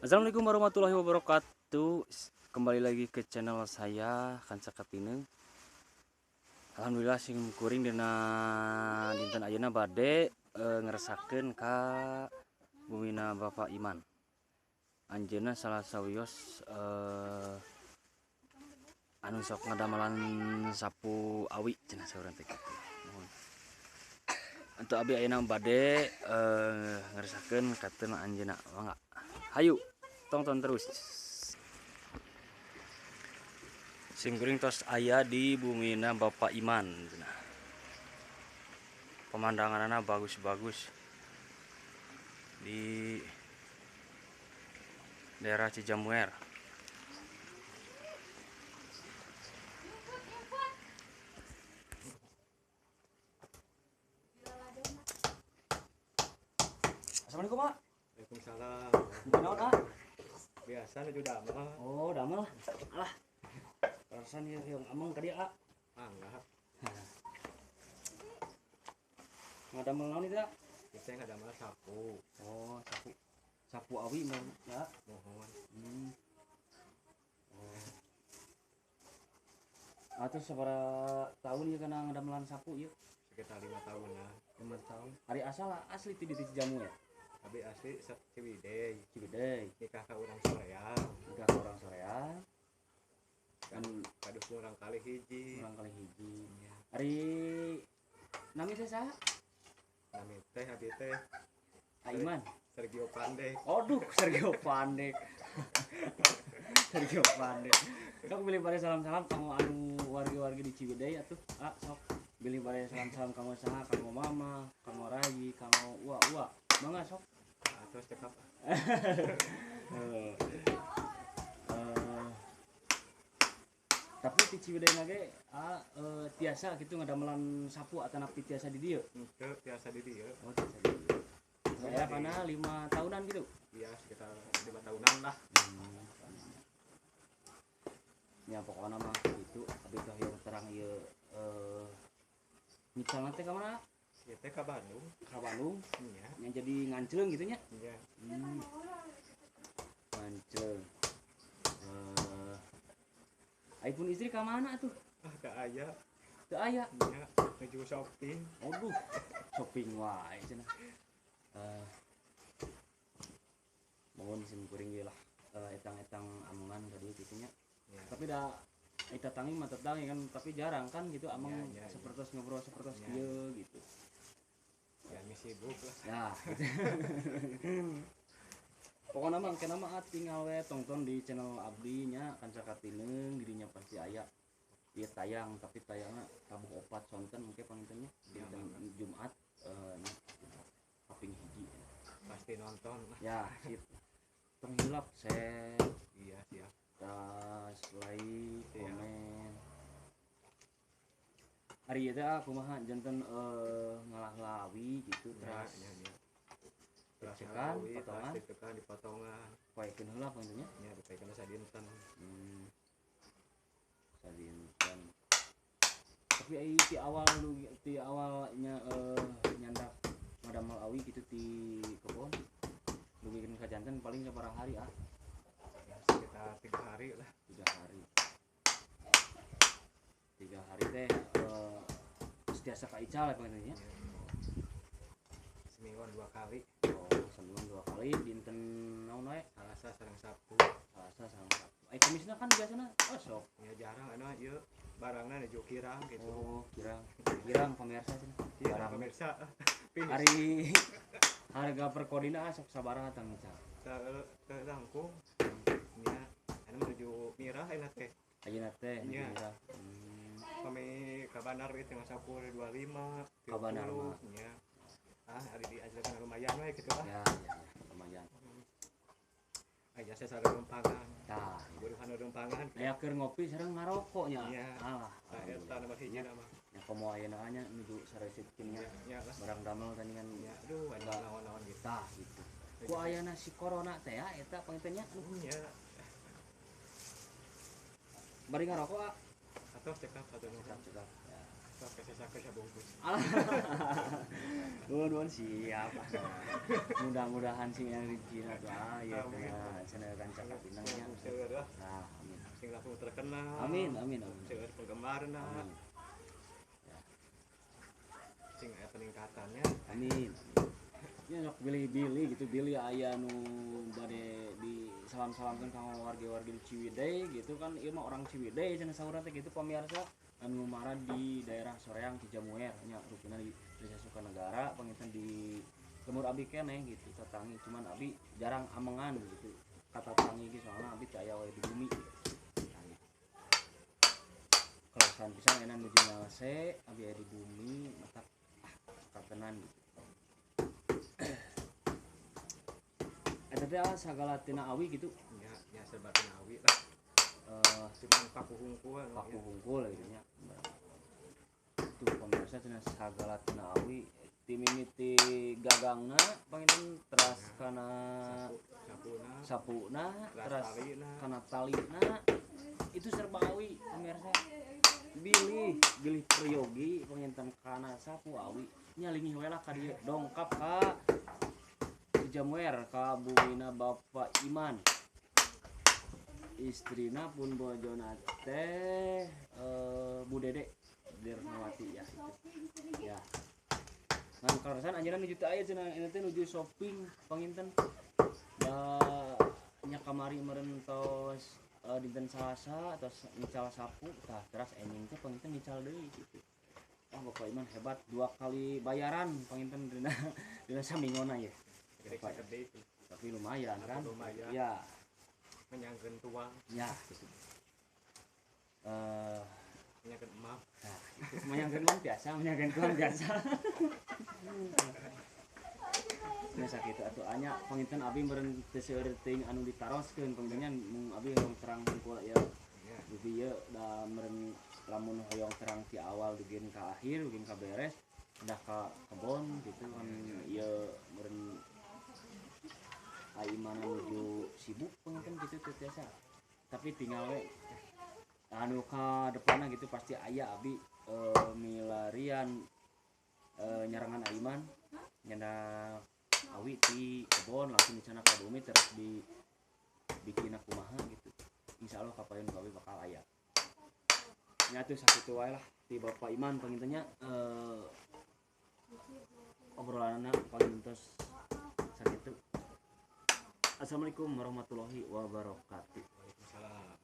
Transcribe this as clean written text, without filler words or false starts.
Assalamualaikum warahmatullahi wabarakatuh. Kembali lagi ke channel saya Kanca Katineng. Alhamdulillah sing kuring dina dinten ayeuna bade ngeresakeun ka bumina Bapak Iman. Anjeunna salah sawios anu sok ngadamelan sapu awi cenah saurang teh kitu. Untuk abi ayeuna bade ngeresakeun kateun anjeunna, mangga. Hayu tonton terus. Simkuring tos aya di bumina Bapak Iman. Nah, pemandanganna bagus-bagus di daerah Cijamuer. Assalamualaikum, Pak. Waalaikumsalam. Naon, ah? Biasa nuju damel. Oh, damel. Alah. Perasaan ieu yang ameng ka dieu, ah. Mangga. Ngadamel naon itu, ah? Kita ngadamel sapu. Oh, sapu. Sapu awi mah, ya. Mohon. Oh. Atau sabaraha tahun ieu kana ngadamelan sapu ieu? Sekitar 5 tahunan. 5 tahun. Ari asal asli ti di Cijamu ya? Abi asli Ciwidey. Ciwidey. Nikah ka urang Soreang. Nikah ka urang Soreang. Kan kaduh urang kali hiji. Urang kali hiji. Iya. Ari nami teh saha? Nami teh abi teh Aiman. Sergio Pandek. Aduh, Sergio Pandek. Sergio Pandek. Sok bilih bade salam-salam kanggo anu wargi-wargi di Ciwidey atuh. Ah, sok bilih bade salam-salam kanggo saha, kanggo mama, kanggo Rayi, kanggo ua-ua. Mangga sok. Terus cekap. Tapi di Ciwidey ge tiasa gitu ngadamelan sapu atanapi tiasa di dieu? Henteu, tiasa di dieu. Oh, tiasa di dieu. Saya karena 5 tahunan gitu. Iya, sekitar 5 tahunan lah. Ya pokoknya mah gitu, abi teh hoyong terang ieu misalna teh ka mana? Ya teh ka Bandung. Ka Bandung? Iya. Yang jadi ngancleung gitu nya? Iya. Ngancleung. Aipun istri ka mana atuh? Ah, teu aya. Teu aya? Iya, nuju shopping. Aduh, shopping wae cenah. Mohon sim kuring ge lah etang-etang amongan ka dieu kitu nya. Ya. Tapi da eta tangi mah tetangi kan, tapi jarang kan gitu amang ya, ya, sepertos ngobrol sepertos ya. Kieu gitu. Ya mi sibuk lah. Ya, gitu. Pokoknya mah engke mah tinggal we tonton di channel abdi nya Kanca Katineng, dirinya pasti aya. Ieu tayang tapi tayangna tabuh 4 sonten engke panginten nya. Dinten Jumat nya kaping 1. Pasti nonton lah. Ya, sip. Tong hilap share. Iya, siap. Tas like, iya. Komen. Ari ieu teh kumaha janten ngalah-lawi gitu ya, teras. Ya, ya. Ditekan, potongan. Ditekan dipotongan. Poekeun heula panginten nya? Nya dipoekeun sadinten. Sadinten. Tapi ai ti awal lu ti awalnya nyandak ngadamel awi gitu ti kebon. Dugikeun ka janten paling sabaraha hari ah? Ya, sekitar 3 hari lah. 3 hari. 3 hari teh setiasa ka ical ya panginten nya? Ya. Semingguan 2 kali. Oh, semingguan 2 kali dinten naon wae? Salasa sareng Sabtu. Salasa sareng Sabtu. Ai Kamisna kan biasana oh sok. Ya jarang anu ieu barangna nuju kirang gitu. Oh, kirang. Kirang pemirsa cenah. Kirang pemirsa. Ari harga per kodina sok sabaraha tang ical? Teu langkung. Nya anu menuju mirah ayeuna teh. Ayeuna teh nya. Mirah. Kami ka bandar we teh sakur 25. Ka bandar mah. Nya. Ah, ari diajarkan lumayan we gitu lah. Ya, ya, ya, lumayan. Aya saya sareng rumpangan. Tah, buruhan rumpangan. Aya keur ngopi sareng ngarokok nya. Nya. Alah, tah eta nomor hiji mah. Nya komo ayeuna nya nuju sareusitkeun nya. Nya lah. Barang damel tandingan. Nya, aduh, aya naon-naon gitu. Tah, gitu. Ku ayana si corona teh ya eta panginten nya. Nya. Bari ngarokok ah. Atuh cekap satu nu. Cekap, cekap. Ya. Sampai sesaka sabungkus. Nuhun siap. Mudah-mudahan sing yang rezeki tuh ah ieu teh channel Kanca Katineng nya. Nah, amin. Sing laku terkenal. Amin amin amin. Seueur penggemarna. Amin. Sing aya peningkatannya. Amin. Ya sok bilih-bilih gitu, bilih aya nu bade di salam-salamkeun ka wargi-wargi di Ciwidey gitu kan, ieu mah orang Ciwidey cenah saurna teh gitu pamirsa, anu marah di daerah Soreang Cijamuer nya rupina di Desa Sukanegara panginten di lemur abi keneh gitu tatangi, cuman abi jarang amengan gitu kata tangi ge soalna abi teu aya wae di bumi gitu. Kaleresan pisan enak nuju nyalse abi aya di bumi matak ah katenan gitu. Eta teh sagala tina awi gitu. Nya, nya serba tina awi lah. Cuman paku hungkul. Paku hungkul gitu nya. Tuh pemirsa cenah sagala tina awi ti mimiti gagangna panginten teras kana sapuna teras kana talina itu serba awi pemirsa. Bilih bilih priyogi panginten kana sapu awi nya lingih we lah ka dieu dongkap ka Cijamuer ka bumina Bapak Iman. Istrina pun bojona teh Bu Dede Dirnawati ya itu. Ya. Ngan kaleresan anjeunna nuju teu aya cenah ieu teh nuju shopping panginten. Da nya kamari meureun tos dinten Salasa tos ngical sapu tah teras enjing teh panginten ngical deui gitu. Ah Bapak Iman hebat 2 kali bayaran panginten dina dina samingona ya. Tapi lumayan kan? Lumayan. Ya. Menyangkeun tuang. Ya, gitu. Menyangkeun emak. Nah, gitu. Menyangkeun uang biasa, menyangkeun tuang biasa. Biasa kitu atuh anya panginten abi meureun teu seueur teuing anu ditaroskeun panginten mung abi hoyong terang hungkul ieu. Dupi ieu da meureun lamun hoyong terang ti awal dugi ka akhir, dugi ka beres, udah ka kebon gitu kan ieu meureun Aimana menuju sibuk penginten gitu teu tiasa. Tapi tinggal we anu ka depanna gitu pasti aya abi milarian nyarangan Aiman nyandak awi ti kebon langsung dicana ka bumi terus di bikinna kumaha gitu. Insyaallah kapayun gawe bakal aya. Nya atuh sakitu wae lah ti Bapak Iman pangintennya obrolanna paling tos sakitu. Assalamualaikum warahmatullahi wabarakatuh. Waalaikumsalam.